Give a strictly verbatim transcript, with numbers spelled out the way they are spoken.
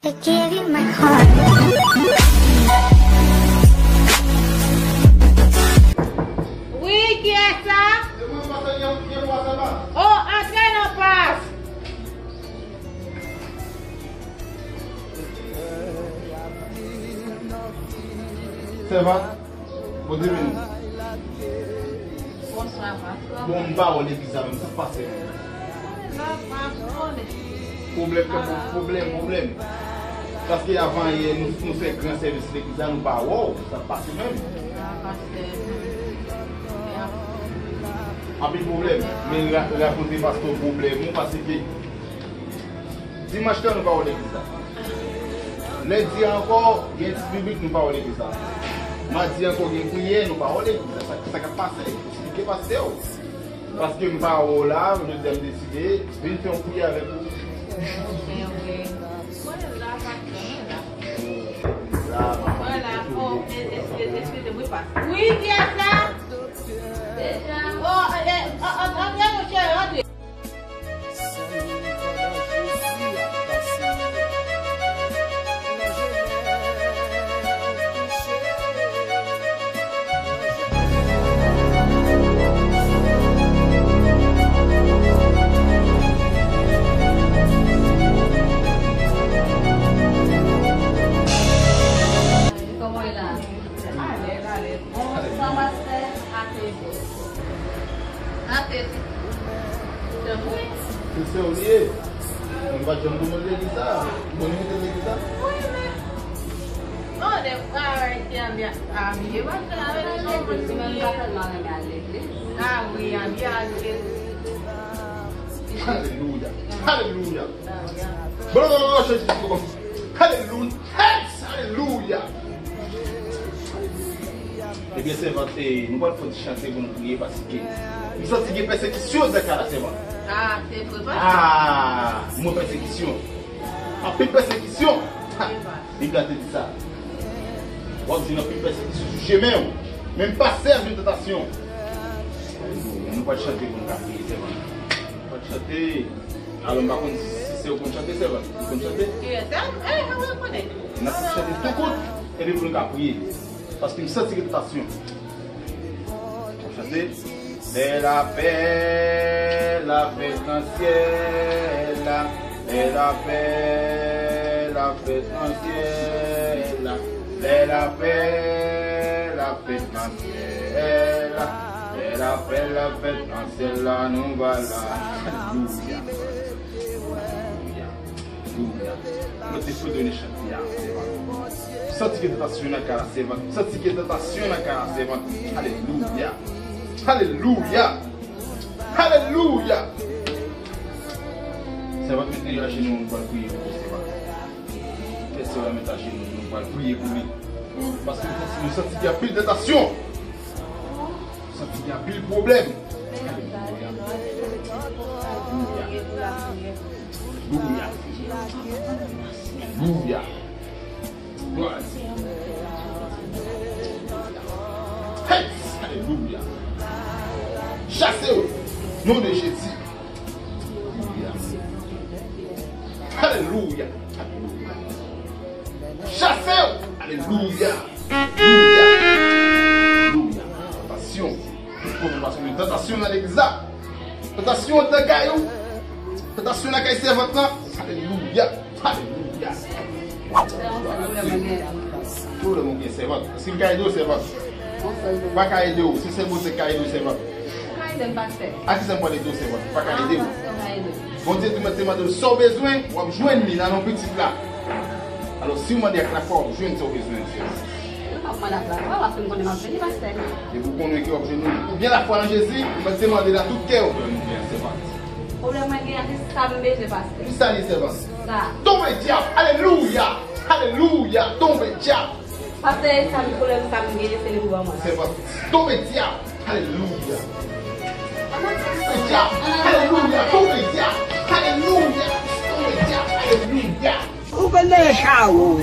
They gave you my heart. Wi, kiyès sa? Oh, antre nan pas. Sèvant, Bondye beni. Bonswa, pastè. Bon, m pa wè legliz la menm, sa k pase menm? Pwoblèm, pwoblèm, pwoblèm, pwoblèm. Paske avan yè, nou, nou fè gran sèvis legliz la, nou pa wè w, sa k pase menm? Anpil pwoblèm. Men ra-, rakonte pastè w pwoblèm ou, paske dimanch lan nou pa wè legliz la. Lendi a ankò, gen etid biblik, nou pa wè legliz la. Madi a ankò, gen priyè, nou pa wè legliz la. Sa, sa k ap pase? Eksplike pastè w. Paske m pa wè w la, jodi a m deside vin fè yon priyè avèk ou. Mwen la, oh, eskize, eskize, wi, pastè. Wi, kiyès la? Oh, eh, eh, an-, an-, antre, monchè, antre. Kòman w ye la? Alèz, alèz. Bonswa, pastè. Ate bò. Ate. Tanpri. Se sè w li ye. Mwen pa t janm konn legliz sa. Ou konn legliz sa? Wi, men. Oh, de bagay ki abye, abye, pastè, avèk sa w konn si mwen pa tèlman renmen al legliz. Ah wi, abye al legliz. Alelouya. Alelouya. Blablabla, Jezi, alelouya. Hey, alelouya. Ebyen, sèvant, eh, nou pral fè yon ti chante pou nou priye, paske m santi gen pèsekisyon nan kay la, sèvant. Ah, se vre, pastè. Ah, mo pèsekisyon. Anpil pèsekisyon. Ha, Bib la te di sa. W ap jwenn anpil pèsekisyon sou chemen w. Men pa sèvi tantasyon. Nou pral chante pou nou ka priye, sèvant. Nou pral chante. Alò, m pa konn si, si se ou konn chante, sèvant. Ou konn chante? Yes, eh, eh, mwen konnen. N ap chante tou kout, epi pou nou ka priye. Paske m santi gen tantasyon. N ap chante. Lè lapè, lapè nan syèl la. Lè lapè, lapè nan syèl la. Lè lapè, lapè nan syèl la. Lè lapè, lapè nan syèl la, nou va la. Alelouya. Alelouya. Alelouya. Mwen te fredone chante a, sèvant. Santi gen tantasyon nan kay la, sèvant. Santi gen tantasyon nan kay la, sèvant. Alelouya. Alelouya. Alelouya. Sèvant, mete ajenou, nou pral priye pou ou, sèvant. Fè sè a mete ajenou, nou pral priye pou li. Paske nou santi gen anpil tantasyon. Santi gen anpil pwoblèm. Alelouya. Alelouya. Alelouya. Glwa a Dye. Hey! Alelouya. Chase yo. Non de Jezi. Alelouya. Alelouya. Chase yo. Alelouya. Alelouya. Alelouya. Tantasyon. Tout kote w pase, tantasyon nan legliz la. Tantasyon anndan kay ou. Tantasyon lakay sèvant lan. Alelouya. Alelouya. Ki pwoblèm ou gen, sèvant? Èske m ka ede w, sèvant? Pa ka ede w. Se sèl Bondye ki ka ede w, sèvant. Ou ka ede m, pastè. A ki sa m pral ede w, sèvant? Pa ka ede w. Bondye di mwen te mande w sa w bezwen, w ap jwenn li nan non pitit la. Alò, si w mande ak lafwa, w ap jwenn sa w bezwen an, sèvant. Mwen p ap mande ak lafwa, paske m konnen m ap jwenn li, pastè. Depi w konnen ke w ap jwenn li, ou gen lafwa nan Jezi, ou mèt te mande l ak tout kè w. Pwoblèm mwen gen an, se sa m bezwen, pastè. Ki sa l ye, sèvant? Sa. Tonbe dyab! Alelouya! Alelouya! Tonbe dyab! Pastè, sa m, pwoblèm sa m gen, se li pou ban mwen. Sèvant, tonbe dyab! Alelouya! Tonbe dyab! Alelouya! Tonbe dyab! Alelouya! Tonbe dyab! Alelouya! Ou konn dèyè chawo.